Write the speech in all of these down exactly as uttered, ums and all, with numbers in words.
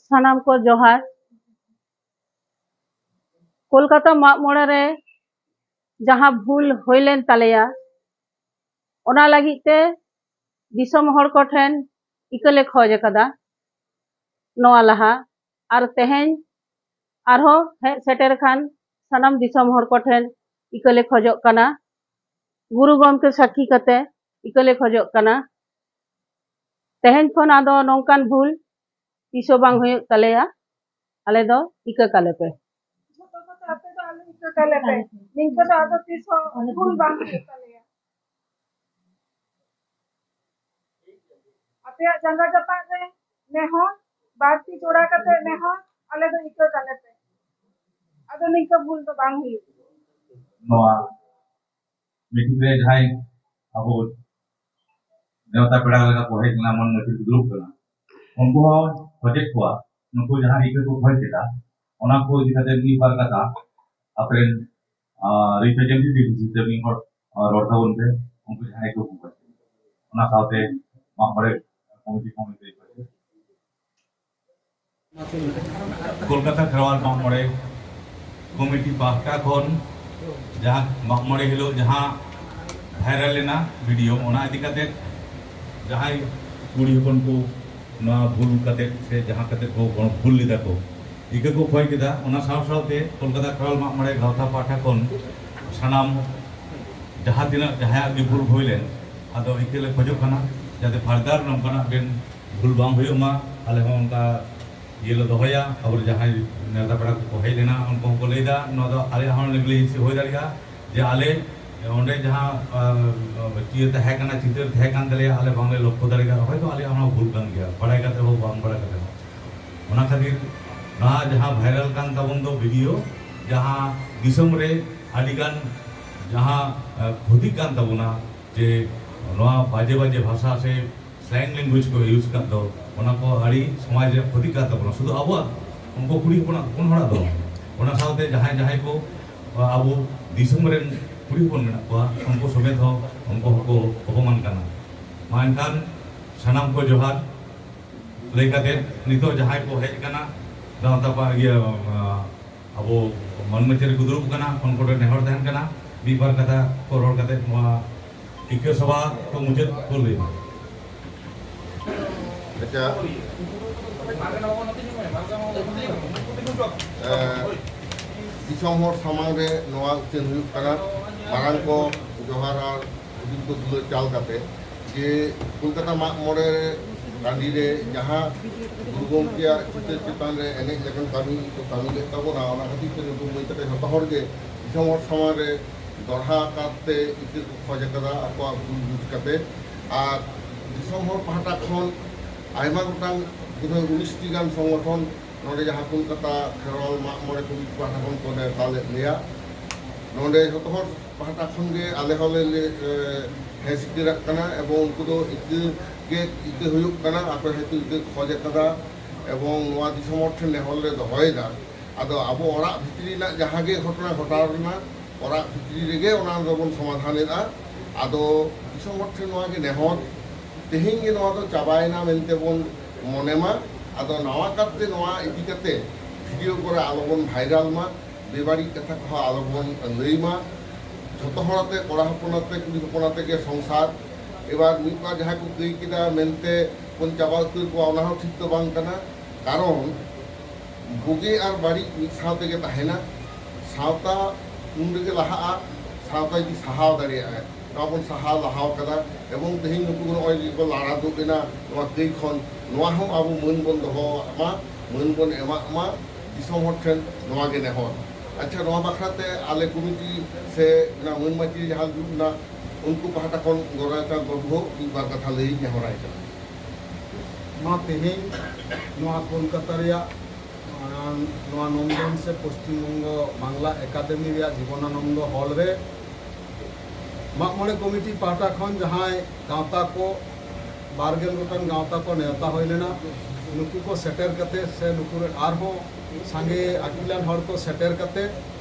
ᱥᱟᱱᱟᱢ ᱠᱚ ᱡᱚᱦᱟᱨ᱾ ᱠᱳᱞᱠᱟᱛᱟ ᱢᱟᱜ ᱢᱚᱬᱮ ᱨᱮ ᱡᱟᱦᱟᱸ ᱵᱷᱩᱞ ᱦᱩᱭ ᱞᱮᱱ ᱛᱟᱞᱮᱭᱟ, ᱚᱱᱟ ᱞᱟᱹᱜᱤᱫ ᱛᱮ ᱫᱤᱥᱚᱢ ᱦᱚᱲ ᱠᱚᱴᱷᱮᱱ ᱤᱠᱟᱹ ᱞᱮ ᱠᱷᱚᱡᱽ ᱟᱠᱟᱫᱟ ᱱᱚᱣᱟ ᱞᱟᱦᱟ᱾ ᱟᱨ ᱛᱮᱦᱮᱧ ᱟᱨᱦᱚᱸ ᱦᱮᱡ ᱥᱮᱴᱮᱨ ᱟᱠᱟᱱ ᱥᱟᱱᱟᱢ ᱫᱤᱥᱚᱢ ᱦᱚᱲ ᱠᱚᱴᱷᱮᱱ ᱤᱠᱟᱹ ᱞᱮ ᱠᱷᱚᱡᱚᱜ ᱠᱟᱱᱟ, ᱜᱩᱨᱩ ᱜᱚᱢᱠᱮ ᱥᱟᱹᱠᱷᱤ ᱠᱟᱛᱮ ᱤᱠᱟᱹ ᱞᱮ ᱠᱷᱚᱡᱚᱜ ᱠᱟᱱᱟ᱾ ᱛᱮᱦᱮᱧ ᱠᱷᱚᱱ ᱟᱫᱚ ᱱᱚᱝᱠᱟᱱ ᱵᱷᱩᱞ ᱛᱤᱥ ᱦᱚᱸ ᱵᱟᱝ ᱦᱩᱭᱩᱜ ᱛᱟᱞᱮᱭᱟ᱾ ᱟᱞᱮ ᱫᱚ ᱤᱠᱟᱹ ᱠᱟᱞᱮ ᱯᱮ᱾ ᱡᱷᱚᱛᱚ ᱠᱚᱛᱮ ᱟᱯᱮ ᱫᱚ ᱟᱞᱮ ᱤᱠᱟᱹ ᱠᱟᱞᱮ ᱯᱮ᱾ ᱱᱤᱝᱠᱟᱹ ᱫᱚ ᱟᱫᱚ ᱛᱤᱥ ᱦᱚᱸ ᱵᱷᱩᱞ ᱵᱟᱝ ᱦᱩᱭᱩᱜ ᱛᱟᱞᱮᱭᱟ᱾ ᱟᱯᱮᱭᱟᱜ ᱡᱟᱸᱜᱟ ᱡᱟᱯᱟᱜ ᱨᱮ ᱱᱮᱦᱚᱨ, ᱵᱟᱨ ᱛᱤ ᱡᱚᱲᱟ ᱠᱟᱛᱮ ᱱᱮᱦᱚᱨ, ᱟᱞᱮ ᱫᱚ ᱤᱠᱟᱹ ᱠᱟᱞᱮ ᱯᱮ᱾ ᱟᱫᱚ ᱱᱤᱝᱠᱟᱹ ᱵᱷᱩᱞ ᱫᱚ ᱵᱟᱝ ᱦᱩᱭᱩᱜ᱾ ᱱᱚᱣᱟ ᱢᱤᱴᱤᱝ ᱨᱮ ᱡᱟᱦᱟᱸᱭ ᱟᱵᱚ ᱱᱮᱣᱛᱟ ᱯᱮᱲᱟ ᱞᱮᱠᱟ ᱠᱚ ᱦᱮᱡ ᱞᱮᱱᱟ, ᱢᱟᱹᱱ ᱢᱟᱹᱡᱷᱤ ᱫᱩᱲᱩᱵ ᱠᱟᱱᱟ, ᱩᱱᱠᱩ ᱦᱚᱸ ᱠᱷᱚᱡᱮᱫ ᱠᱚᱣᱟ, ᱱᱩᱠᱩ ᱡᱟᱦᱟᱸ ᱤᱠᱟᱹ ᱠᱚ ᱠᱷᱚᱡ ᱠᱮᱫᱟ, ᱚᱱᱟ ᱠᱚ ᱤᱫᱤ ᱠᱟᱛᱮ ᱢᱤᱫ ᱵᱟᱨ ᱠᱟᱛᱷᱟ ᱟᱯᱮᱨᱮᱱ, ᱟᱸ, ᱨᱤᱯᱨᱮᱡᱮᱱᱴᱮᱴᱤᱵᱷ ᱦᱤᱥᱟᱹᱵ ᱛᱮ ᱢᱤᱫ ᱦᱚᱲ, ᱟᱸ, ᱨᱚᱲ ᱛᱟᱵᱚᱱ ᱯᱮ, ᱩᱱᱠᱩ ᱡᱟᱦᱟᱸᱭ ᱠᱚ ᱠᱷᱚᱡ᱾ ᱚᱱᱟ ᱥᱟᱶᱛᱮ ᱢᱟᱜ ᱢᱚᱬᱮ ᱠᱚᱢᱤᱴᱤ ᱠᱷᱚᱱ ᱠᱚ ᱠᱷᱚᱡ᱾ ᱠᱳᱞᱠᱟᱛᱟ ᱠᱷᱮᱨᱣᱟᱞ ᱢᱟᱜ ᱢᱚᱬᱮ ᱠᱚᱢᱤᱴᱤ ᱯᱟᱦᱴᱟ ᱠᱷᱚᱱ ᱡᱟᱦᱟᱸ ᱢᱟᱜ ᱢᱚᱬᱮ ᱦᱤᱞᱳᱜ ᱡᱟᱦᱟᱸ ᱵᱷᱟᱭᱨᱟᱞ ᱞᱮᱱᱟ ᱵᱷᱤᱰᱤᱭᱳ, ᱚᱱᱟ ᱤᱫᱤ ᱠᱟᱛᱮ ᱡᱟᱦᱟᱸᱭ ᱠᱩᱲᱤ ᱦᱚᱯᱚᱱ ᱠᱚ ᱱᱚᱣᱟ ᱵᱷᱩᱞ ᱠᱟᱛᱮ ᱥᱮ ᱡᱟᱦᱟᱸ ᱠᱟᱛᱮ ᱠᱚ ᱵᱷᱩᱞ ᱞᱮᱫᱟ ᱠᱚ, ᱤᱠᱟᱹ ᱠᱚ ᱠᱷᱚᱭ ᱠᱮᱫᱟ, ᱚᱱᱟ ᱥᱟᱶ ᱥᱟᱶᱛᱮ ᱠᱳᱞᱠᱟᱛᱟ ᱠᱷᱮᱨᱣᱟᱞ ᱢᱟᱜ ᱢᱚᱬᱮ ᱜᱟᱶᱛᱟ ᱯᱟᱦᱴᱟ ᱠᱷᱚᱱ ᱥᱟᱱᱟᱢ ᱡᱟᱦᱟᱸ ᱛᱤᱱᱟᱹᱜ ᱡᱟᱦᱟᱸᱭᱟᱜ ᱜᱮ ᱵᱷᱩᱞ ᱦᱩᱭ ᱞᱮᱱ, ᱟᱫᱚ ᱤᱠᱟᱹ ᱞᱮ ᱠᱷᱚᱡᱚᱜ ᱠᱟᱱᱟ ᱡᱟᱛᱮ ᱯᱷᱟᱨᱫᱟᱨ ᱱᱚᱝᱠᱟᱱᱟᱜ ᱵᱮᱱ ᱵᱷᱩᱞ ᱵᱟᱝ ᱦᱩᱭᱩᱜ ᱢᱟ᱾ ᱟᱞᱮ ᱦᱚᱸ ᱚᱱᱠᱟ ᱤᱭᱟᱹ ᱞᱮ ᱫᱚᱦᱚᱭᱟ᱾ ᱟᱵᱚ ᱡᱟᱦᱟᱸᱭ ᱱᱮᱣᱛᱟ ᱯᱮᱲᱟ ᱠᱚᱠᱚ ᱦᱮᱡ ᱞᱮᱱᱟ, ᱩᱱᱠᱩ ᱦᱚᱸᱠᱚ ᱞᱟᱹᱭᱫᱟ, ᱱᱚᱣᱟ ᱫᱚ ᱟᱞᱮᱭᱟᱜ ᱦᱚᱸ ᱱᱮᱜᱽᱞᱤᱡᱮᱱᱥᱤ ᱦᱩᱭ ᱫᱟᱲᱮᱭᱟᱜᱼᱟ, ᱡᱮ ᱟᱞᱮ ᱚᱸᱰᱮ ᱡᱟᱦᱟᱸ, ᱟᱸ, ᱤᱭᱟᱹ ᱛᱟᱦᱮᱸ ᱠᱟᱱᱟ, ᱪᱤᱛᱟᱹᱨ ᱛᱟᱦᱮᱸ ᱠᱟᱱ ᱛᱟᱞᱮᱭᱟ, ᱟᱞᱮ ᱵᱟᱝᱞᱮ ᱞᱚᱠᱠᱷᱚ ᱫᱟᱲᱮ ᱠᱟᱫᱟ, ᱦᱚᱭᱛᱳ ᱟᱞᱮᱭᱟᱜ ᱦᱚᱸ ᱵᱷᱩᱞ ᱠᱟᱱ ᱜᱮᱭᱟ, ᱵᱟᱲᱟᱭ ᱠᱟᱛᱮ ᱦᱚᱸ ᱵᱟᱝ ᱵᱟᱲᱟᱭ ᱠᱟᱛᱮ ᱦᱚᱸ᱾ ᱚᱱᱟ ᱠᱷᱟᱹᱛᱤᱨ ᱱᱚᱣᱟ ᱡᱟᱦᱟᱸ ᱵᱷᱟᱭᱨᱟᱞ ᱠᱟᱱ ᱛᱟᱵᱚᱱ ᱫᱚ ᱵᱷᱤᱰᱤᱭᱳ, ᱡᱟᱦᱟᱸ ᱫᱤᱥᱚᱢ ᱨᱮ ᱟᱹᱰᱤᱜᱟᱱ ᱡᱟᱦᱟᱸ, ᱟᱸ, ᱠᱷᱚᱛᱤᱜ ᱠᱟᱱ ᱛᱟᱵᱚᱱᱟ, ᱡᱮ ᱱᱚᱣᱟ ᱵᱟᱡᱮ ᱵᱟᱡᱮ ᱵᱷᱟᱥᱟ ᱥᱮ ᱥᱞᱮᱝ ᱞᱮᱝᱜᱩᱭᱮᱡᱽ ᱠᱚ ᱤᱭᱩᱡᱽ ᱠᱟᱜ ᱫᱚ, ᱚᱱᱟ ᱠᱚ ᱟᱹᱰᱤ ᱥᱚᱢᱟᱡᱽ ᱨᱮᱭᱟᱜ ᱠᱷᱚᱛᱤ ᱠᱟᱱ ᱛᱟᱵᱚᱱᱟ, ᱥᱩᱫᱷᱩ ᱟᱵᱚᱣᱟᱜ, ᱩᱱᱠᱩ ᱠᱩᱲᱤ ᱦᱚᱯᱚᱱᱟᱜ, ᱦᱚᱯᱚᱱ ᱦᱚᱲᱟᱜ ᱫᱚ ᱵᱟᱝ᱾ ᱚᱱᱟ ᱥᱟᱶᱛᱮ ᱡᱟᱦᱟᱸᱭ ᱡᱟᱦᱟᱸᱭ ᱠᱚ, ᱟᱵᱚ ᱫᱤᱥᱚᱢ ᱨᱮᱱ ᱠᱩᱲᱤ ᱦᱚᱯᱚᱱ ᱢᱮᱱᱟᱜ ᱠᱚᱣᱟ, ᱩᱱᱠᱩ ᱥᱚᱢᱮᱛ ᱦᱚᱸ ᱩᱱᱠᱩ ᱦᱚᱸᱠᱚ ᱚᱯᱚᱢᱟᱱ ᱠᱟᱱᱟ᱾ ᱢᱟ ᱮᱱᱠᱷᱟᱱ ᱥᱟᱱᱟᱢ ᱠᱚ ᱡᱚᱦᱟᱨ᱾ ᱞᱟᱹᱭ ᱠᱟᱛᱮ ᱱᱤᱛᱚᱜ ᱡᱟᱦᱟᱸᱭ ᱠᱚ ᱦᱮᱡ ᱟᱠᱟᱱᱟ, ᱜᱟᱶᱛᱟ ᱯᱟ-, ᱤᱭᱟᱹ, ᱟᱵᱚ ᱢᱟᱹᱱ ᱢᱟᱹᱪᱟᱹᱨᱤ ᱠᱚ ᱫᱩᱲᱩᱵ ᱟᱠᱟᱱᱟ, ᱠᱷᱚᱱ ᱠᱚᱴᱷᱮᱱ ᱱᱮᱦᱚᱨ ᱛᱟᱦᱮᱱ ᱠᱟᱱᱟ, ᱢᱤᱫ ᱵᱟᱨ ᱠᱟᱛᱷᱟ ᱠᱚ ᱨᱚᱲ ᱠᱟᱛᱮ ᱱᱚᱣᱟ ᱠᱤᱠᱤᱭᱟᱹ ᱥᱚᱵᱷᱟ ᱠᱚ ᱢᱩᱪᱟᱹᱫ ᱠᱚ ᱞᱟᱹᱭ ᱢᱟ᱾ ᱟᱪᱪᱷᱟ, ᱮ, ᱫᱤᱥᱚᱢ ᱦᱚᱲ ᱥᱟᱢᱟᱝ ᱨᱮ ᱱᱚᱣᱟ ᱩᱪᱷᱟᱹᱱ ᱦᱩᱭᱩᱜ ᱠᱟᱱᱟ, ᱢᱟᱨᱟᱝ ᱠᱚ ᱡᱚᱦᱟᱨ ᱟᱨ ᱦᱩᱰᱤᱧ ᱠᱚ ᱫᱩᱞᱟᱹᱲ ᱪᱟᱞ ᱠᱟᱛᱮ ᱡᱮ ᱠᱳᱞᱠᱟᱛᱟ ᱢᱟᱜ ᱢᱚᱬᱮ ᱴᱟᱺᱰᱤ ᱨᱮ ᱡᱟᱦᱟᱸ ᱜᱩᱨᱩ ᱜᱚᱢᱠᱮᱭᱟᱜ ᱪᱤᱛᱟᱹᱨ ᱪᱮᱛᱟᱱ ᱨᱮ ᱮᱱᱮᱡ ᱞᱮᱠᱟᱱ ᱠᱟᱹᱢᱤ ᱠᱚ ᱠᱟᱹᱢᱤ ᱞᱮᱫ ᱛᱟᱵᱚᱱᱟ, ᱚᱱᱟ ᱠᱷᱟᱹᱛᱤᱨ ᱛᱮ ᱱᱩᱠᱩ ᱢᱟᱹᱭ ᱛᱟᱠᱚ ᱡᱷᱚᱛᱚ ᱦᱚᱲ ᱜᱮ ᱫᱤᱥᱚᱢ ᱦᱚᱲ ᱥᱟᱢᱟᱝ ᱨᱮ ᱫᱚᱲᱦᱟ ᱠᱟᱨᱛᱮ ᱤᱠᱟᱹ ᱠᱚ ᱠᱷᱚᱡ ᱟᱠᱟᱫᱟ ᱟᱠᱚᱣᱟᱜ ᱵᱷᱩᱞ ᱵᱩᱡᱽ ᱠᱟᱛᱮ᱾ ᱟᱨ ᱫᱤᱥᱚᱢ ᱦᱚᱲ ᱯᱟᱦᱴᱟ ᱠᱷᱚᱱ ᱟᱭᱢᱟ ᱜᱚᱴᱟᱝ, ᱵᱳᱫᱷᱚᱭ ᱩᱱᱤᱥ ᱴᱤ ᱜᱟᱱ ᱥᱚᱝᱜᱚᱴᱷᱚᱱ ᱱᱚᱰᱮ ᱡᱟᱦᱟᱸ ᱠᱳᱞᱠᱟᱛᱟ ᱠᱷᱮᱨᱣᱟᱞ ᱢᱟᱜ ᱢᱚᱬᱮ ᱠᱚᱢᱤᱴᱤ ᱯᱟᱦᱴᱟ ᱠᱷᱚᱱ ᱠᱚ ᱱᱮᱣᱛᱟ ᱞᱮᱫ ᱞᱮᱭᱟ᱾ ᱱᱚᱰᱮ ᱡᱷᱚᱛᱚ ᱦᱚᱲ ᱯᱟᱦᱴᱟ ᱠᱷᱚᱱ ᱜᱮ ᱟᱞᱮ ᱦᱚᱸᱞᱮ ᱞᱮ, ᱮ, ᱦᱮᱸ ᱥᱤᱠᱟᱹᱨᱟᱜ ᱠᱟᱱᱟ ᱮᱵᱚᱝ ᱩᱱᱠᱩ ᱫᱚ ᱤᱠᱟᱹ ᱜᱮ ᱤᱠᱟᱹ ᱦᱩᱭᱩᱜ ᱠᱟᱱᱟ, ᱟᱯᱮ ᱦᱚᱭᱛᱳ ᱤᱠᱟᱹ ᱠᱷᱚᱡ ᱟᱠᱟᱫᱟ ᱮᱵᱚᱝ ᱱᱚᱣᱟ ᱫᱤᱥᱚᱢ ᱦᱚᱲ ᱴᱷᱮᱱ ᱱᱮᱦᱚᱨ ᱞᱮ ᱫᱚᱦᱚᱭᱮᱫᱟ᱾ ᱟᱫᱚ ᱟᱵᱚ ᱚᱲᱟᱜ ᱵᱷᱤᱛᱨᱤ ᱨᱮᱱᱟᱜ ᱡᱟᱦᱟᱸ ᱜᱮ ᱜᱷᱚᱴᱚᱱᱟ ᱜᱷᱚᱴᱟᱣ ᱞᱮᱱᱟ, ᱚᱲᱟᱜ ᱵᱷᱤᱛᱨᱤ ᱨᱮᱜᱮ ᱚᱱᱟ ᱫᱚᱵᱚᱱ ᱥᱚᱢᱟᱫᱷᱟᱱᱮᱫᱼᱟ᱾ ᱟᱫᱚ ᱫᱤᱥᱚᱢ ᱦᱚᱲ ᱴᱷᱮᱱ ᱱᱚᱣᱟ ᱜᱮ ᱱᱮᱦᱚᱨ, ᱛᱮᱦᱮᱧ ᱜᱮ ᱱᱚᱣᱟ ᱫᱚ ᱪᱟᱵᱟᱭᱮᱱᱟ ᱢᱮᱱᱛᱮ ᱵᱚᱱ ᱢᱚᱱᱮ ᱢᱟ᱾ ᱟᱫᱚ ᱱᱟᱣᱟ ᱠᱟᱨᱛᱮ ᱱᱚᱣᱟ ᱤᱫᱤ ᱠᱟᱛᱮ ᱵᱷᱤᱰᱤᱭᱳ ᱠᱚᱨᱮ ᱟᱞᱚᱵᱚᱱ ᱵᱷᱟᱭᱨᱟᱞ ᱢᱟ, ᱵᱮᱵᱟᱹᱲᱤᱡ ᱠᱟᱛᱷᱟ ᱠᱚᱦᱚᱸ ᱟᱞᱚᱵᱚᱱ ᱞᱟᱹᱭ ᱢᱟ᱾ ᱡᱷᱚᱛᱚ ᱦᱚᱲ ᱟᱛᱮ, ᱠᱚᱲᱟ ᱦᱚᱯᱚᱱ ᱟᱛᱮ, ᱠᱩᱲᱤ ᱦᱚᱯᱚᱱ ᱟᱛᱮ ᱜᱮ ᱥᱚᱝᱥᱟᱨ᱾ ᱮᱵᱟᱨ ᱢᱤᱫ ᱵᱟᱨ ᱡᱟᱦᱟᱸᱭ ᱠᱚ ᱠᱟᱹᱭ ᱠᱮᱫᱟ ᱢᱮᱱᱛᱮ ᱵᱚᱱ ᱪᱟᱵᱟ ᱩᱛᱟᱹᱨ ᱠᱚᱣᱟ, ᱚᱱᱟ ᱦᱚᱸ ᱴᱷᱤᱠ ᱫᱚ ᱵᱟᱝ ᱠᱟᱱᱟ᱾ ᱠᱟᱨᱚᱱ ᱵᱩᱜᱤ ᱟᱨ ᱵᱟᱹᱲᱤᱡ ᱢᱤᱫ ᱥᱟᱶ ᱛᱮᱜᱮ ᱛᱟᱦᱮᱱᱟ᱾ ᱥᱟᱶᱛᱟ ᱩᱱ ᱨᱮᱜᱮ ᱞᱟᱦᱟᱜᱼᱟ, ᱥᱟᱶᱛᱟ ᱡᱩᱫᱤ ᱥᱟᱦᱟᱣ ᱫᱟᱲᱮᱭᱟᱜᱼᱟᱭ᱾ ᱱᱚᱣᱟ ᱵᱚᱱ ᱥᱟᱦᱟᱣ ᱞᱟᱦᱟᱣ ᱠᱟᱫᱟ᱾ ᱮᱵᱚᱝ ᱛᱮᱦᱮᱧ ᱱᱩᱠᱩ ᱱᱚᱜᱼᱚᱭ ᱡᱮ ᱠᱚ ᱞᱟᱲᱟ ᱫᱩᱜ ᱮᱱᱟ ᱱᱚᱣᱟ ᱠᱟᱹᱭ ᱠᱷᱚᱱ, ᱱᱚᱣᱟ ᱦᱚᱸ ᱟᱵᱚ ᱢᱟᱹᱱ ᱵᱚᱱ ᱫᱚᱦᱚᱣᱟᱜ ᱢᱟ, ᱢᱟᱹᱱ ᱵᱚᱱ ᱮᱢᱟᱜ ᱢᱟ᱾ ᱫᱤᱥᱚᱢ ᱦᱚᱲ ᱴᱷᱮᱱ ᱱᱚᱣᱟ ᱜᱮ ᱱᱮᱦᱚᱨ᱾ ᱟᱪᱪᱷᱟ, ᱱᱚᱣᱟ ᱵᱟᱠᱷᱨᱟ ᱛᱮ ᱟᱞᱮ ᱠᱚᱢᱤᱴᱤ ᱥᱮ ᱚᱱᱟ ᱢᱟᱹᱱ ᱢᱟᱹᱪᱤ ᱡᱟᱦᱟᱸ ᱫᱩᱲᱩᱵ ᱮᱱᱟ, ᱩᱱᱠᱩ ᱯᱟᱦᱴᱟ ᱠᱷᱚᱱ ᱜᱚᱨᱟᱭᱠᱟ ᱵᱟᱹᱵᱩ ᱦᱚᱸ ᱢᱤᱫ ᱵᱟᱨ ᱠᱟᱛᱷᱟ ᱞᱟᱹᱭ ᱱᱮᱦᱚᱨᱟᱭ ᱠᱟᱱᱟ᱾ ᱱᱚᱣᱟ ᱛᱮᱦᱮᱧ ᱱᱚᱣᱟ ᱠᱳᱞᱠᱟᱛᱟ ᱨᱮᱭᱟᱜ, ᱟᱸ, ᱱᱚᱣᱟ ᱱᱚᱱᱫᱚᱱ ᱥᱮ ᱯᱚᱥᱪᱤᱢ ᱵᱚᱝᱜᱚ ᱵᱟᱝᱞᱟ ᱮᱠᱟᱰᱮᱢᱤ ᱨᱮᱭᱟᱜ ᱡᱤᱵᱚᱱᱟᱱᱚᱱᱫᱚ ᱦᱚᱞ ᱨᱮ ᱢᱟᱜ ᱢᱚᱬᱮ ᱠᱚᱢᱤᱴᱤ ᱯᱟᱦᱴᱟ ᱠᱷᱚᱱ ᱡᱟᱦᱟᱸᱭ ᱜᱟᱶᱛᱟ ᱠᱚ, ᱵᱟᱨ ᱜᱮᱞ ᱜᱚᱴᱟᱝ ᱜᱟᱶᱛᱟ ᱠᱚ ᱱᱮᱣᱛᱟ ᱦᱩᱭ ᱞᱮᱱᱟ, ᱱᱩᱠᱩ ᱠᱚ ᱥᱮᱴᱮᱨ ᱠᱟᱛᱮ ᱥᱮ ᱱᱩᱠᱩ ᱨᱮᱱ ᱟᱨᱦᱚᱸ ᱥᱟᱸᱜᱮ ᱟᱹᱠᱤᱞᱟᱱ ᱦᱚᱲ ᱠᱚ ᱥᱮᱴᱮᱨ ᱠᱟᱛᱮ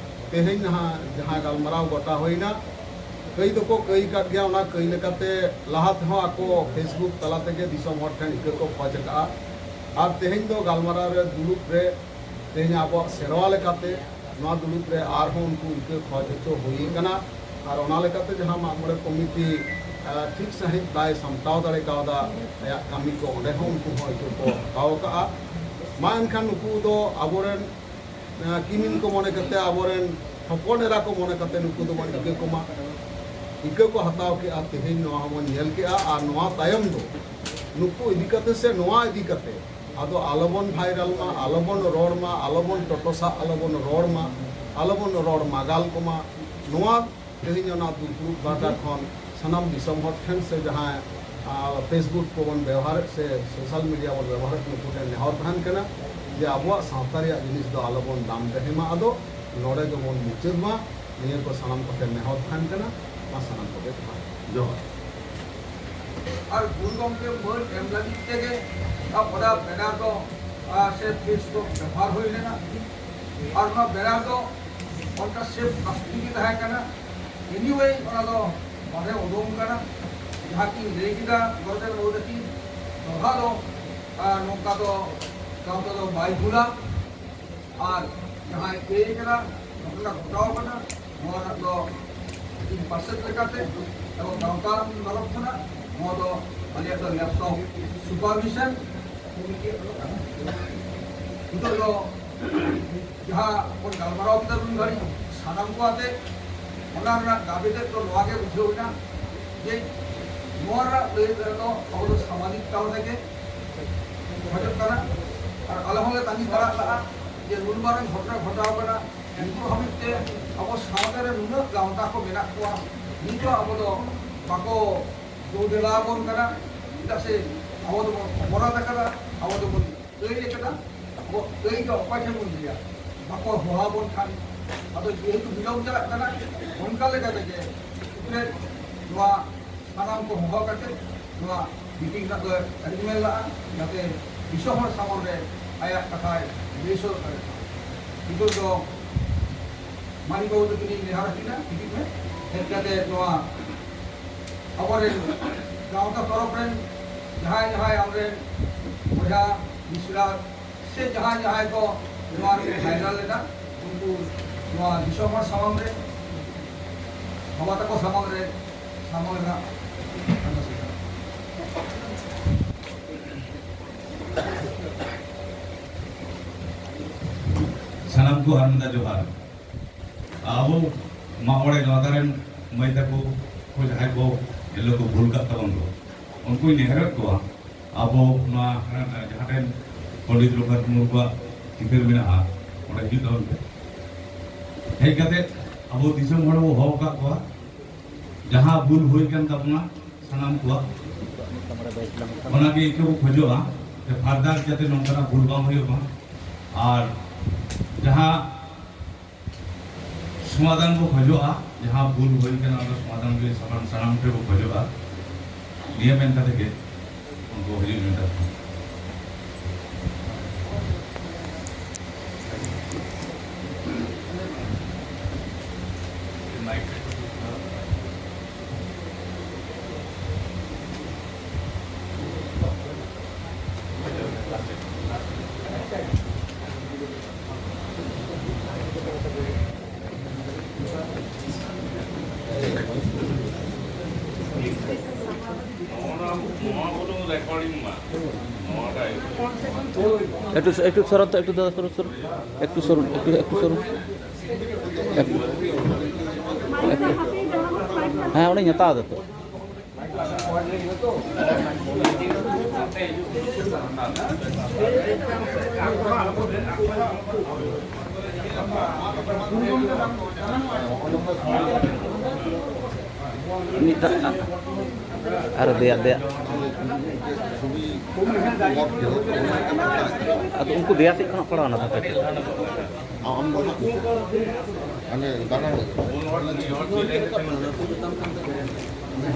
ᱛᱮᱦᱮᱧ ᱱᱟᱦᱟᱜ ᱡᱟᱦᱟᱸ ᱜᱟᱞᱢᱟᱨᱟᱣ ᱜᱚᱴᱟ ᱦᱩᱭᱱᱟ, ᱠᱟᱹᱭ ᱫᱚᱠᱚ ᱠᱟᱹᱭ ᱠᱟᱫ ᱜᱮᱭᱟ᱾ ᱚᱱᱟ ᱠᱟᱹᱭ ᱞᱮᱠᱟᱛᱮ ᱞᱟᱦᱟ ᱛᱮᱦᱚᱸ ᱟᱠᱚ Facebook ᱛᱟᱞᱟ ᱛᱮᱜᱮ ᱫᱤᱥᱚᱢ ᱦᱚᱲ ᱴᱷᱮᱱ ᱤᱠᱟᱹ ᱠᱚ ᱠᱷᱚᱡᱽ ᱟᱠᱟᱫᱼᱟ᱾ ᱟᱨ ᱛᱮᱦᱮᱧ ᱫᱚ ᱜᱟᱞᱢᱟᱨᱟᱣ ᱨᱮ ᱫᱩᱲᱩᱵ ᱨᱮ ᱛᱮᱦᱮᱧ ᱟᱵᱚᱣᱟᱜ ᱥᱮᱨᱣᱟ ᱞᱮᱠᱟᱛᱮ ᱱᱚᱣᱟ ᱫᱩᱲᱩᱵ ᱨᱮ ᱟᱨᱦᱚᱸ ᱩᱱᱠᱩ ᱤᱠᱟᱹ ᱠᱷᱚᱡᱽ ᱦᱚᱪᱚ ᱦᱩᱭ ᱟᱠᱟᱱᱟ᱾ ᱟᱨ ᱚᱱᱟ ᱞᱮᱠᱟᱛᱮ ᱡᱟᱦᱟᱸ ᱢᱟᱜ ᱢᱚᱬᱮ ᱠᱚᱢᱤᱴᱤ, ᱟᱸ, ᱴᱷᱤᱠ ᱥᱟᱺᱦᱤᱡ ᱵᱟᱭ ᱥᱟᱢᱴᱟᱣ ᱫᱟᱲᱮ ᱠᱟᱣᱫᱟ ᱟᱭᱟᱜ ᱠᱟᱹᱢᱤ ᱠᱚ, ᱚᱸᱰᱮ ᱦᱚᱸ ᱩᱱᱠᱩ ᱦᱚᱸ ᱤᱠᱟᱹ ᱠᱚ ᱦᱟᱛᱟᱣ ᱟᱠᱟᱫᱼᱟ᱾ ᱢᱟ ᱮᱱᱠᱷᱟᱱ ᱱᱩᱠᱩ ᱫᱚ ᱟᱵᱚᱨᱮᱱ, ᱟᱸ, ᱠᱤᱢᱤᱱ ᱠᱚ ᱢᱚᱱᱮ ᱠᱟᱛᱮ, ᱟᱵᱚᱨᱮᱱ ᱦᱚᱯᱚᱱ ᱮᱨᱟ ᱠᱚ ᱢᱚᱱᱮ ᱠᱟᱛᱮ ᱱᱩᱠᱩ ᱫᱚᱵᱚᱱ ᱤᱠᱟᱹ ᱠᱚᱢᱟ᱾ ᱤᱠᱟᱹ ᱠᱚ ᱦᱟᱛᱟᱣ ᱠᱮᱫᱼᱟ, ᱛᱮᱦᱮᱧ ᱱᱚᱣᱟ ᱦᱚᱸᱵᱚᱱ ᱧᱮᱞ ᱠᱮᱫᱼᱟ᱾ ᱟᱨ ᱱᱚᱣᱟ ᱛᱟᱭᱚᱢ ᱫᱚ ᱱᱩᱠᱩ ᱤᱫᱤ ᱠᱟᱛᱮ ᱥᱮ ᱱᱚᱣᱟ ᱤᱫᱤ ᱠᱟᱛᱮ ᱟᱫᱚ ᱟᱞᱚᱵᱚᱱ ᱵᱷᱟᱭᱨᱟᱞ ᱢᱟ, ᱟᱞᱚᱵᱚᱱ ᱨᱚᱲ ᱢᱟ, ᱟᱞᱚᱵᱚᱱ ᱴᱚᱴᱚᱥᱟᱜ, ᱟᱞᱚᱵᱚᱱ ᱨᱚᱲ ᱢᱟ, ᱟᱞᱚᱵᱚᱱ ᱨᱚᱲ ᱢᱟᱜᱟᱞ ᱠᱚᱢᱟ᱾ ᱱᱚᱣᱟ ᱛᱮᱦᱮᱧ ᱚᱱᱟ ᱫᱩᱯᱲᱩᱵ ᱯᱟᱦᱴᱟ ᱠᱷᱚᱱ ᱥᱟᱱᱟᱢ ᱫᱤᱥᱚᱢ ᱦᱚᱲ ᱴᱷᱮᱱ ᱥᱮ ᱡᱟᱦᱟᱸᱭ, ᱟᱸ, Facebook ᱠᱚᱵᱚᱱ ᱵᱮᱣᱦᱟᱨᱮᱫ ᱥᱮ social media ᱵᱚᱱ ᱵᱮᱣᱦᱟᱨᱮᱫ, ᱱᱩᱠᱩ ᱴᱷᱮᱱ ᱱᱮᱦᱚᱨ ᱛᱟᱦᱮᱱ ᱠᱟᱱᱟ ᱡᱮ ᱟᱵᱚᱣᱟᱜ ᱥᱟᱶᱛᱟ ᱨᱮᱭᱟᱜ ᱡᱤᱱᱤᱥ ᱫᱚ ᱟᱞᱚᱵᱚᱱ ᱫᱟᱢ ᱫᱮᱦᱮᱢᱟ᱾ ᱟᱫᱚ ᱱᱚᱰᱮ ᱜᱮᱵᱚᱱ ᱢᱩᱪᱟᱹᱫ ᱢᱟ, ᱱᱤᱭᱟᱹ ᱠᱚ ᱥᱟᱱᱟᱢ ᱠᱚᱴᱷᱮᱱ ᱱᱮᱦᱚᱨ ᱛᱟᱦᱮᱱ ᱠᱟᱱᱟ᱾ ᱢᱟ ᱥᱟᱱᱟᱢ ᱠᱚᱜᱮ ᱡᱚᱦᱟᱨ᱾ ᱡᱚᱦᱟᱨ᱾ ᱟᱨ ᱜᱩᱨᱩ ᱜᱚᱢᱠᱮ ᱢᱟᱹᱱ ᱮᱢ ᱞᱟᱹᱜᱤᱫ ᱛᱮᱜᱮ ᱚᱱᱟ ᱵᱮᱱᱟᱨ ᱫᱚ, ᱟᱨ ᱥᱮ ᱯᱷᱮᱥ ᱫᱚ ᱵᱮᱵᱚᱦᱟᱨ ᱦᱩᱭ ᱞᱮᱱᱟ᱾ ᱟᱨ ᱚᱱᱟ ᱵᱮᱱᱟᱨ ᱫᱚ ᱚᱱᱠᱟ ᱥᱮᱯ ᱯᱞᱟᱥᱴᱤᱠ ᱜᱮ ᱛᱟᱦᱮᱸ ᱠᱟᱱᱟ᱾ Anyway, ᱚᱱᱟ ᱫᱚ ᱵᱟᱦᱨᱮ ᱩᱰᱩᱝ ᱠᱟᱱᱟ᱾ ᱡᱟᱦᱟᱸ ᱠᱤᱱ ᱞᱟᱹᱭ ᱠᱮᱫᱟ ᱜᱚᱨᱚᱡᱟᱱ ᱵᱟᱹᱵᱩ ᱛᱟᱹᱠᱤᱱ, ᱫᱚᱦᱲᱟ ᱫᱚ, ᱟᱨ, ᱱᱚᱝᱠᱟ ᱫᱚ ᱜᱟᱶᱛᱟ ᱫᱚ ᱵᱟᱭ ᱵᱷᱩᱞᱟ᱾ ᱟᱨ ᱡᱟᱦᱟᱸᱭ ᱠᱟᱹᱭ ᱠᱟᱱᱟ, ᱜᱷᱚᱴᱚᱱᱟ ᱜᱷᱚᱴᱟᱣ ᱠᱟᱱᱟ, ᱱᱚᱣᱟ ᱨᱮᱱᱟᱜ ᱫᱚ ᱤᱧ ᱯᱟᱨᱥᱮᱞ ᱞᱮᱠᱟᱛᱮ ᱮᱵᱚᱝ ᱜᱟᱶᱛᱟ ᱛᱚᱨᱚᱯ ᱠᱷᱚᱱᱟᱜ ᱱᱚᱣᱟ ᱫᱚ ᱟᱞᱮᱭᱟᱜ ᱫᱚ ᱞᱮᱯᱴᱚᱯ ᱥᱩᱯᱟᱨ ᱵᱷᱤᱡᱚᱱ ᱠᱚᱢᱤᱴᱤ ᱠᱟᱱᱟ᱾ ᱱᱤᱛᱚᱜ ᱫᱚ ᱡᱟᱦᱟᱸ ᱵᱚᱱ ᱜᱟᱞᱢᱟᱨᱟᱣ ᱠᱮᱫᱟ ᱱᱩᱱ ᱜᱷᱟᱹᱲᱤᱡ ᱥᱟᱱᱟᱢ ᱠᱚ ᱟᱛᱮ, ᱚᱱᱟ ᱨᱮᱱᱟᱜ ᱫᱟᱵᱤ ᱛᱮᱫ ᱫᱚ ᱱᱚᱣᱟ ᱜᱮ ᱵᱩᱡᱷᱟᱹᱣ ᱮᱱᱟ ᱡᱮ ᱱᱚᱣᱟ ᱨᱮᱱᱟᱜ ᱞᱟᱹᱭ ᱨᱮᱫᱚ ᱟᱵᱚ ᱫᱚ ᱥᱟᱢᱟᱡᱤᱠ ᱛᱟᱞᱟ ᱨᱮᱜᱮ ᱠᱷᱚᱡᱚᱜ ᱠᱟᱱᱟ᱾ ᱟᱨ ᱟᱞᱮ ᱦᱚᱸᱞᱮ ᱛᱟᱺᱜᱤ ᱛᱟᱲᱟᱜ ᱞᱟᱜᱼᱟ ᱡᱮ ᱱᱩᱱ ᱢᱟᱨᱟᱝ ᱜᱷᱚᱴᱚᱱᱟ ᱜᱷᱚᱴᱟᱣ ᱠᱟᱱᱟ, ᱱᱤᱛᱚᱜ ᱦᱟᱹᱵᱤᱡ ᱛᱮ ᱟᱵᱚ ᱥᱟᱶᱛᱟ ᱨᱮ ᱱᱩᱱᱟᱹᱜ ᱜᱟᱶᱛᱟ ᱠᱚ ᱢᱮᱱᱟᱜ ᱠᱚᱣᱟ, ᱱᱤᱛᱚᱜ ᱟᱵᱚ ᱫᱚ ᱵᱟᱠᱚ ᱫᱩ ᱫᱮᱞᱟ ᱟᱵᱚᱱ ᱠᱟᱱᱟ᱾ ᱪᱮᱫᱟᱜ ᱥᱮ ᱟᱵᱚ ᱫᱚᱵᱚᱱ ᱚᱯᱚᱨᱟᱫ ᱟᱠᱟᱫᱟ, ᱟᱵᱚ ᱫᱚᱵᱚᱱ ᱟᱹᱭ ᱟᱠᱟᱫᱟ, ᱟᱵᱚ ᱟᱹᱭ ᱫᱚ ᱚᱠᱚᱭ ᱴᱷᱮᱱ ᱵᱚᱱ ᱞᱟᱹᱭᱟ? ᱵᱟᱠᱚ ᱦᱚᱦᱚ ᱟᱵᱚᱱ ᱠᱷᱟᱱ, ᱟᱫᱚ ᱡᱮᱦᱮᱛᱩ ᱵᱤᱞᱚᱢ ᱪᱟᱞᱟᱜ ᱠᱟᱱᱟ, ᱚᱱᱠᱟ ᱞᱮᱠᱟ ᱛᱮᱜᱮ ᱱᱚᱣᱟ ᱥᱟᱱᱟᱢ ᱠᱚ ᱦᱚᱦᱚ ᱠᱟᱛᱮ ᱱᱚᱣᱟ ᱢᱤᱴᱤᱝ ᱨᱮᱱᱟᱜ ᱫᱚ ᱮᱨᱮᱧᱡᱽᱢᱮᱱᱴ ᱞᱟᱜᱼᱟ, ᱡᱟᱛᱮ ᱫᱤᱥᱚᱢ ᱦᱚᱲ ᱥᱟᱢᱟᱝ ᱨᱮ ᱟᱭᱟᱜ ᱠᱟᱛᱷᱟᱭ ᱞᱟᱹᱭ ᱥᱚᱫᱚᱨ ᱫᱟᱲᱮᱭᱟᱜ ᱢᱟ᱾ ᱱᱤᱛᱚᱜ ᱫᱚ ᱢᱟᱹᱱᱤᱠ ᱵᱟᱹᱵᱩ ᱛᱟᱹᱠᱤᱱᱤᱧ ᱱᱮᱦᱚᱨ ᱟᱹᱠᱤᱱᱟ, ᱦᱤᱡᱩᱜ ᱢᱮ, ᱦᱮᱡ ᱠᱟᱛᱮ ᱱᱚᱣᱟ ᱟᱵᱚᱨᱮᱱ ᱜᱟᱶᱛᱟ ᱛᱚᱨᱚᱯ ᱨᱮᱱ ᱡᱟᱦᱟᱸᱭ ᱡᱟᱦᱟᱸᱭ ᱟᱢᱨᱮᱱ ᱵᱚᱭᱦᱟ ᱢᱤᱥᱨᱟ ᱥᱮ ᱡᱟᱦᱟᱸᱭ ᱡᱟᱦᱟᱸᱭ ᱠᱚ ᱱᱚᱣᱟ ᱨᱮᱠᱚ ᱵᱷᱟᱭᱨᱟᱞ ᱞᱮᱱᱟ, ᱩᱱᱠᱩ ᱱᱚᱣᱟ ᱫᱤᱥᱚᱢ ᱦᱚᱲ ᱥᱟᱢᱟᱝ ᱨᱮ, ᱵᱟᱵᱟ ᱛᱟᱠᱚ ᱥᱟᱢᱟᱝ ᱨᱮ, ᱥᱟᱢᱟᱝ ᱨᱮᱱᱟᱜ ᱥᱟᱱᱟᱢ ᱠᱚ ᱟᱨ ᱢᱤᱫ ᱫᱷᱟᱣ ᱡᱚᱦᱟᱨ᱾ ᱟᱵᱚ ᱢᱟᱜ ᱢᱚᱬᱮ ᱜᱟᱶᱛᱟ ᱨᱮᱱ ᱢᱟᱹᱭ ᱛᱟᱠᱚ ᱠᱚ ᱡᱟᱦᱟᱸᱭ ᱠᱚ ᱮᱱᱦᱤᱞᱳᱜ ᱠᱚ ᱵᱷᱩᱞ ᱠᱟᱜ ᱛᱟᱵᱚᱱ ᱫᱚ, ᱩᱱᱠᱩᱧ ᱱᱮᱦᱚᱨᱮᱫ ᱠᱚᱣᱟ, ᱟᱵᱚ ᱱᱚᱣᱟ ᱡᱟᱦᱟᱸ ᱴᱷᱮᱱ ᱯᱚᱱᱰᱤᱛ ᱨᱚᱜᱷᱩᱱᱟᱛᱷ ᱢᱩᱨᱢᱩᱣᱟᱜ ᱪᱤᱛᱟᱹᱨ ᱢᱮᱱᱟᱜᱼᱟ, ᱚᱸᱰᱮ ᱦᱤᱡᱩᱜ ᱛᱟᱵᱚᱱ ᱯᱮ᱾ ᱦᱮᱡ ᱠᱟᱛᱮ ᱟᱵᱚ ᱫᱤᱥᱚᱢ ᱦᱚᱲ ᱵᱚ ᱦᱚᱦᱚ ᱟᱠᱟᱫ ᱠᱚᱣᱟ, ᱡᱟᱦᱟᱸ ᱵᱷᱩᱞ ᱦᱩᱭ ᱠᱟᱱ ᱛᱟᱵᱚᱱᱟ ᱥᱟᱱᱟᱢ ᱠᱚᱣᱟᱜ, ᱚᱱᱟᱜᱮ ᱤᱠᱟᱹ ᱵᱚ ᱠᱷᱚᱡᱚᱜᱼᱟ ᱡᱮ further ᱡᱟᱛᱮ ᱱᱚᱝᱠᱟᱱᱟᱜ ᱵᱷᱩᱞ ᱵᱟᱝ ᱦᱩᱭᱩᱜ ᱢᱟ᱾ ᱟᱨ ᱡᱟᱦᱟᱸ ᱥᱚᱢᱟᱫᱷᱟᱱ ᱵᱚ ᱠᱷᱚᱡᱚᱜᱼᱟ, ᱡᱟᱦᱟᱸ ᱵᱷᱩᱞ ᱦᱩᱭ ᱠᱟᱱᱟ, ᱚᱱᱟ ᱥᱚᱢᱟᱫᱷᱟᱱ ᱜᱮ ᱥᱟᱱᱟᱢ, ᱥᱟᱱᱟᱢ ᱴᱷᱮᱱ ᱵᱚ ᱠᱷᱚᱡᱚᱜᱼᱟ᱾ ᱱᱤᱭᱟᱹ ᱢᱮᱱ ᱠᱟᱛᱮ ᱜᱮ ᱩᱱᱠᱩ ᱦᱤᱡᱩᱜ ᱢᱮᱱ ᱠᱟᱛᱮ᱾ একটু, একটু সরো তো, একটু দাদা, সরো, সরো। একটু সরুন, একটু, একটু সরুন। একটু, একটু। হ্যাঁ, উনি নেতা আছে তো। ᱢᱤᱫ ᱫᱷᱟᱣ ᱟᱨ ᱫᱮᱭᱟ, ᱫᱮᱭᱟ᱾ ᱟᱫᱚ ᱩᱱᱠᱩ ᱫᱮᱭᱟ ᱥᱮᱫ ᱠᱷᱚᱱᱟᱜ ᱯᱟᱲᱟᱣ ᱮᱱᱟ ᱫᱷᱟᱯᱮ᱾ ᱟᱢ ᱫᱚ ᱦᱟᱸᱜ ᱦᱟᱱᱮ ᱫᱟᱬᱟ᱾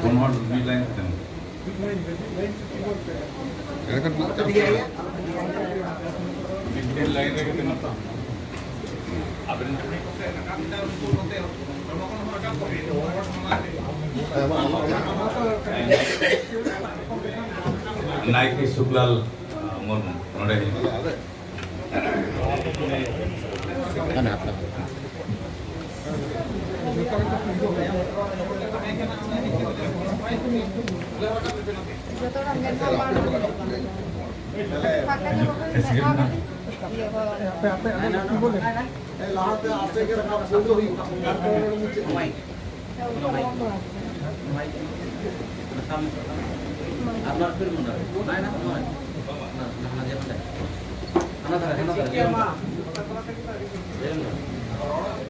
ᱯᱩᱱ ᱦᱚᱲ ᱢᱤᱫ ᱞᱟᱭᱤᱱ ᱛᱮ᱾ ᱮᱱᱠᱷᱟᱱ ᱢᱤᱫ ᱪᱟᱥ ᱢᱤᱫᱴᱮᱱ ᱞᱟᱭᱤᱱ ᱨᱮᱜᱮ ᱛᱤᱱᱟᱹᱜ? ᱦᱮᱸ, ᱢᱟ, ᱟᱢᱟᱜ ᱱᱟᱭᱠᱮ ᱥᱩᱠᱞᱟᱞ ᱱᱚᱰᱮ ᱦᱤᱡᱩᱜ᱾ ᱡᱚᱛᱚ ᱦᱚᱲᱟᱜ ᱢᱮᱫ ᱦᱚᱸ ᱵᱟᱝ ᱦᱤᱡᱩᱜ ᱠᱟᱱᱟ᱾ ᱯᱷᱟᱸᱠᱟ ᱧᱚᱜ ᱵᱟᱠᱷᱟᱱ ᱢᱮᱫ ᱦᱚᱸ ᱵᱟᱝ ᱦᱤᱡᱩᱜ ᱠᱟᱱᱟ᱾ ᱤᱭᱟᱹ ᱦᱚᱸ᱾ ᱞᱟᱦᱟᱛᱮ ᱟᱯᱮ ᱜᱮ ᱨᱟᱠᱟᱵ ᱯᱳᱭᱞᱳ ᱦᱩᱭᱩᱜ ᱛᱟᱯᱮᱭᱟ᱾ ᱟᱨ ᱱᱚᱣᱟ ᱯᱷᱤᱨ ᱢᱩᱱᱰᱟ᱾ ᱵᱟᱝ, ᱵᱟᱝ, ᱵᱟᱝ᱾ ᱦᱟᱱᱟ ᱫᱷᱟᱨᱮ, ᱦᱟᱱᱟ ᱫᱷᱟᱨᱮ᱾